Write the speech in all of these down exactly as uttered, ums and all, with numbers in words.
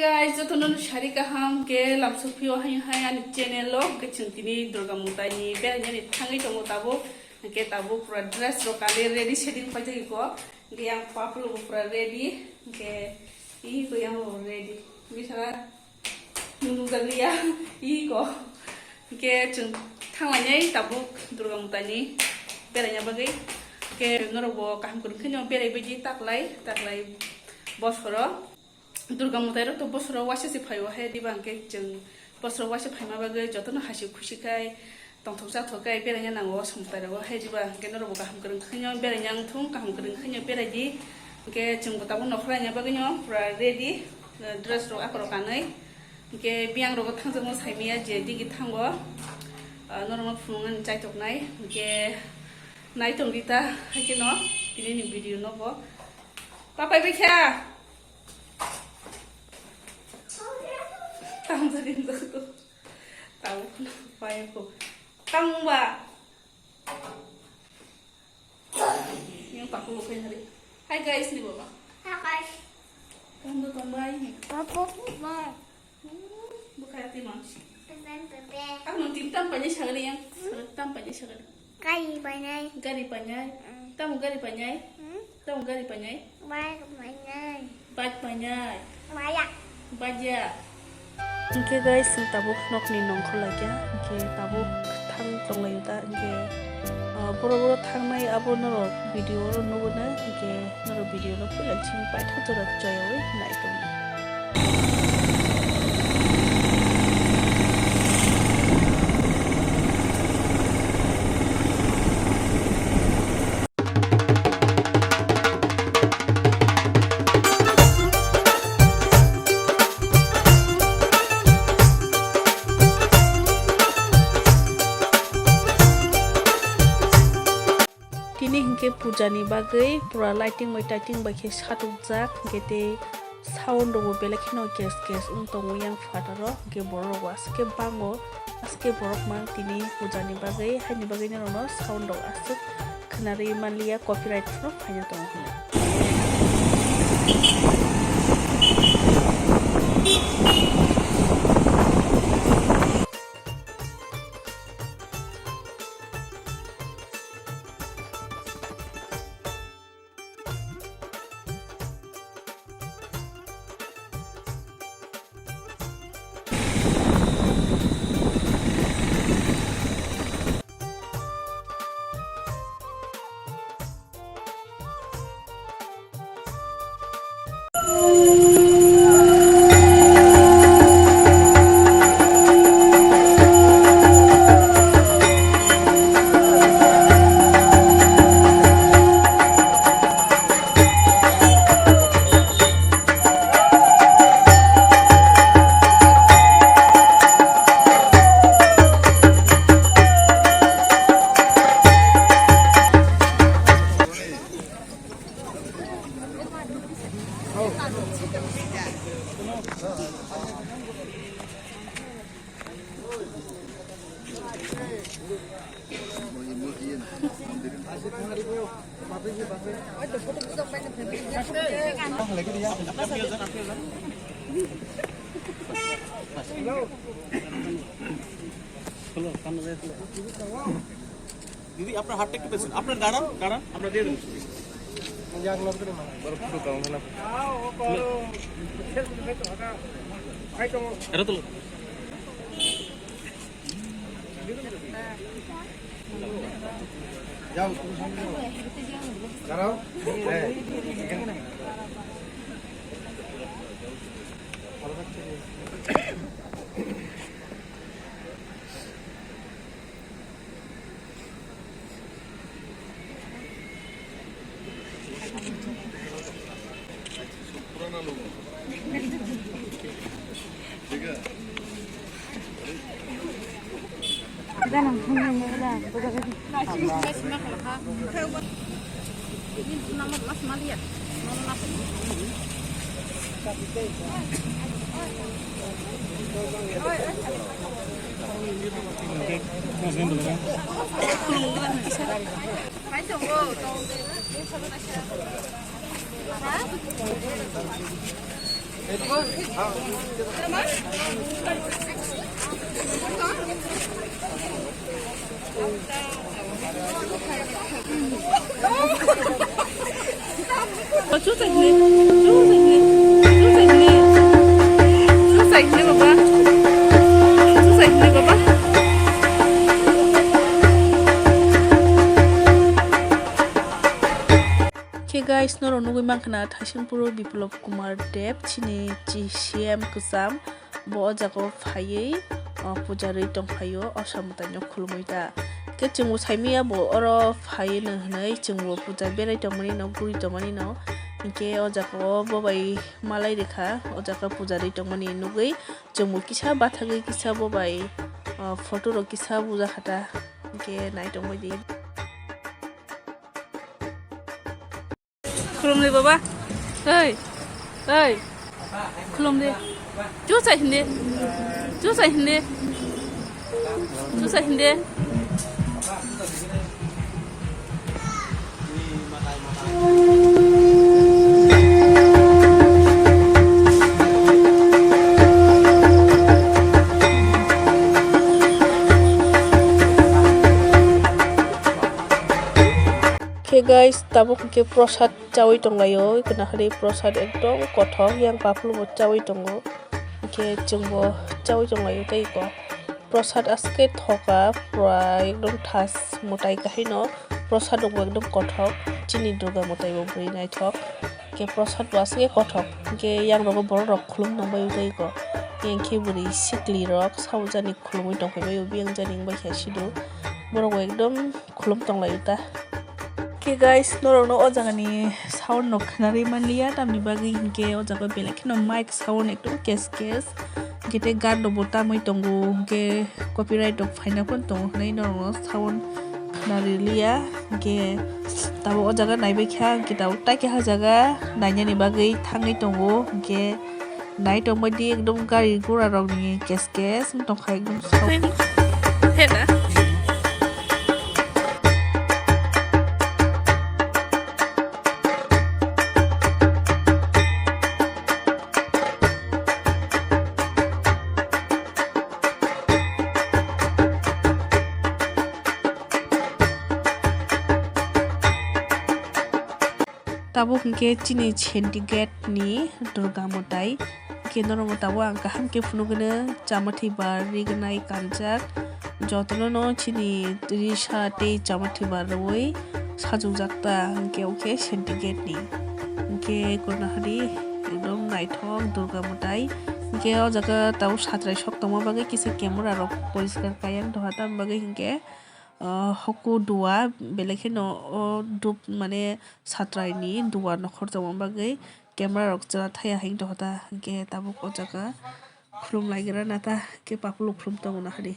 Guys, jotono sari kaham ke lamsok phio hai hai ani channel o ke chwng tini Durga Mutai ni berainani thangwi tongo tabuk. Ke tabuk pura dress rok kale ready setting paijak ko. Ke yang paplo bo pura ready. Ke i ko yang bo ready. Bisara nunu jaglia i ko. Ke chwng thanglainai tabuk Durga Mutai ni beraina bagwi. Ke norok bo kaham kwrwng khe no berai baidi taklai taklai bosoro. Durga Mutai rok to bosoro waisa se phaio hai diba hwnkhe chwng bosoro waisa phaima bagwi jotono hasi khusi khai tongthok chathok khai beraina nango o Somtai rogo hai diba hwnkhe norok bo kaham kwrwng khaino beraina wngthung kaham kwrwng khaino berai di hwnkhe chwng bo tabuk nokhorlaina bagwino pura ready dress rok akorok kanwi hwnkhe biyang rogo thangjakno saimaya je digi thango norokno phunuknani chaitoknai hwnkhe naitok rita haikhe no tini ni video no bo papai bai kha. Tamo jadi jatuh. Tahu kenapa ya kok. Tamo ba. Yang tak lupa hari. Hai guys ni baba. Hai guys. Tamo tambah ini. Apa apa? Bukai hati mas. Pepe pepe. Aku nanti tampaknya sekali yang. Tampaknya sekali. Gari painai. Gari painai. Mm. Tamo gari painai? Mm. Tamo gari painai? Bike painai. Bike painai. Maya. Baja. Hwnkhe guys, chwng tabuk nokni nongkhor laikha, hwnkhe tabuk thang tonglaio ta, hwnkhe, ah, boro boro thangnai abo norok video oro nugo na, hwnkhe norok video no puila chini paithago jora choyawi nai tongo. Tini hinkhe puja ni bagwi pura lighting bai taiting bai khe satukjak, hinkhe tei sound rok bo belai kheno kes kes wng tongo yang phataro, hinkhe borok rok bo aswk khe bango, aswk khe borok mang tini puja ni bagwi, haini bagwi norok no sound rok aswk khwnarwi manliya, copyright phano phaina tongo hwnwi. দিদি, আপনার হাতটা একটু পেছন, আপনার দাঁড়ান, দাঁড়ান, আমরা দিয়ে দেবো। বড় ফুটো কারণ হলো। এটা তো যাও, তুমি সামনে যাও। দাঁড়াও। হ্যাঁ। ভালো থাকছো? Khe guys, norok nugwi mankha na Thaisingpuro Biplop Kumar Deb, chini chi C M kwcham. Bo o jaga o phaiwi, o, puja rwi tongphaio, o samwtaino khulumwi ta. Khe chwngbo saimanya bo oro phaiwi no hwnwi chwngbo puja berai tongmani no, guri tongmani no. Hinkhe o jaga o bo bai malai rikha, o jaga puja rwi tongmani nugwi chwngbo kisa bathagwi kisa bo bai, o, photo rok kisa bujak kha ta. Hinkhe nai tongbai di. Khulumdi baba. Oi. Oi. Khulumdi. Chusa hindi. Chusa hindi. Chusa hindi. Khe guys, tabuk hwnkhe prosad chawi tonglaio, kwnaharwi prosad ekdom kothok, yang paphlu bo chawi tongo, hwnkhe chwngbo chawi tonglaio tei kok. Prosad aske thoka, pura ekdom thas mwtai kahaino, prosad rokbo ekdom kothok, chini Durga mwtai bo bwrwi naithok, hwnkhe prosad bo aske kothok, hwnkhe yang rogo borok rok khulum tongbaio tei kok, yang khe bwrwi sikli rok saujani khulumwi tongphaibaio, biyang jani wngbaikha sidu, borok bo ekdom khulum tonglaio ta. Khe guys, norokno o jagani sound no khwnarwi manliya, tamni bagwi hinkhe o jaga belai kheno mic sound ekdom kes kes, hinkhe tei gan rokbo tamwi tongo, hinkhe copyright rok phaina phano tongo hwnwi norokno sound khwnariliya. Hinkhe tabuk o jaga naibaikha, hinkhe tabuk tai kaha jaga nainani bagwi thangwi tongo, hinkhe Nai tongbai di, ekdom gari gura rok ni kes kes wng tongkha, ekdom sok. Heda. Tabuk hwnkhe chini Sentigate ni Durga mwtai. Hwnkhe norokno tabuk ang kaham khe phunugwino, chamathi bar rignai kanjak. Jotono no chini risa tei chamathi bar rwui sajukjak ta, hwnkhe o khe Sentigate ni. Hwnkhe kwrwngna hari ekdom naithok Durga mwtai. Hwnkhe o jaga tabuk satrai sok tongma bagwi kisa camera rok poriskar kaiya wng tongkha, tamni bagwi hwnkhe, ah, hoku dua belai kheno o dup mane satrai ni duar nokhor tongma bagwi camera rok chwla thaya hai wng tongkha ta, hwnkhe tabuk o jaga khulum lai gra na ta, hwnkhe paphulu khulum tongo na hari,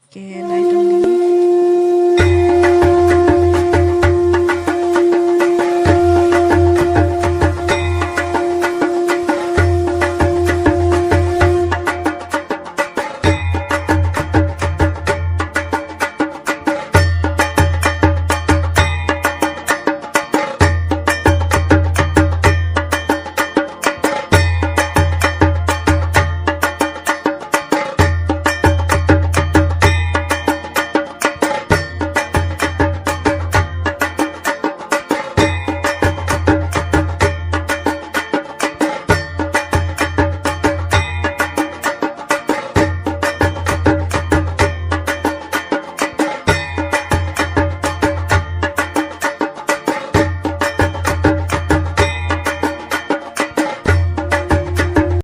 hwnkhe nai tongdi.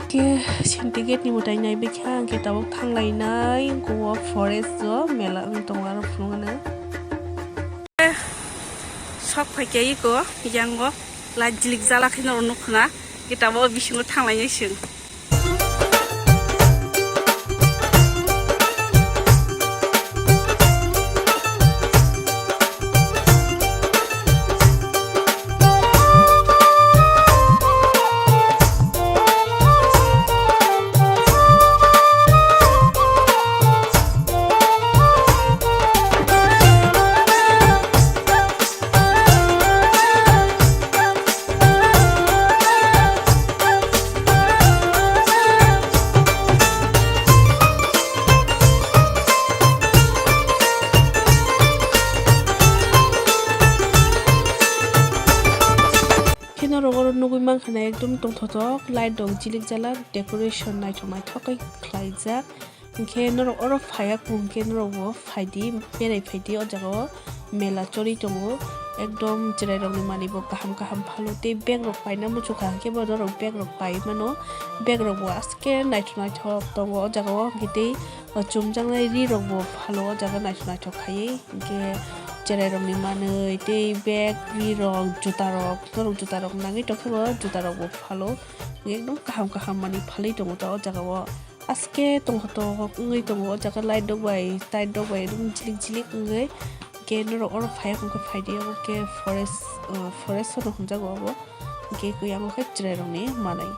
Khe Sentigate ni mwtai nai bikha, hwnkhe tabuk thang lainai Goa forest o mela wng tongo, aro phunukgano. Sok phaikhe iko yango light jilik jala khe norok nukho na, hwnkhe tabuk bisingo thang lainai chwng. tongthotok light rok jilik jalak, decoration naithok naithok khe khlaijak. Hinkhe norok oro phaiya khe norok bo phaidi, berai phaidi o jaga o mela choli tongo. Ekdom chwrai rokni manwi bo kaham kaham phalo tei bag rok paina muchukha hinkhe bo norok bag rok pai mano. Bag rok bo aske naithok naithok tongo o jaga o hinkhe tei chumjaknai ri rok bo phalo o jaga naithok naithok khaiwi. Hinkhe chwrai rokni manwi tei bag, ri rok, juta rok, norok juta rok nangwi tongkhe bo juta rok bo phalo. Ekdom kaham kaham manwi phalwi tongo ta o jaga o. Aske tongthotok wngwi tongo o jaga light rok bai, tight rok bai ekdom jilik jilik wngwi. Hinkhe norok oro phaiya khe phaidi, obo khe forest, forest no hwnjago obo. Hinkhe khe yango khe chwrai rokni manwi.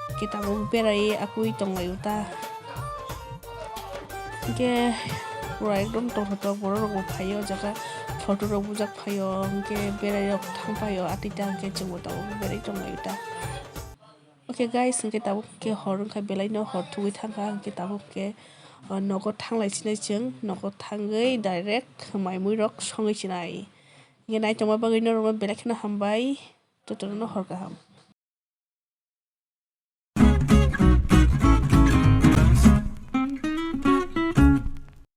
Hinkhe tabuk berai akwi tonglaio ta. Hinkhe pura ekdom tongthotok borok rok bo phaio o jaga photo rok bujak phaio, hinkhe berai rok thang phaio atwi ta, hinkhe chwngbo tabuk berai tonglaio ta. Okay guys, hinkhe tabuk khe hor wngkha, belai no hor thugwi thangkha, hinkhe tabuk khe, o, nogo thanglai sinai chwng, nogo thangwi direct mai mui rok songwi sinai. Hinkhe naitongma bagwi norokno belai kheno hambai, jotono hor kaham.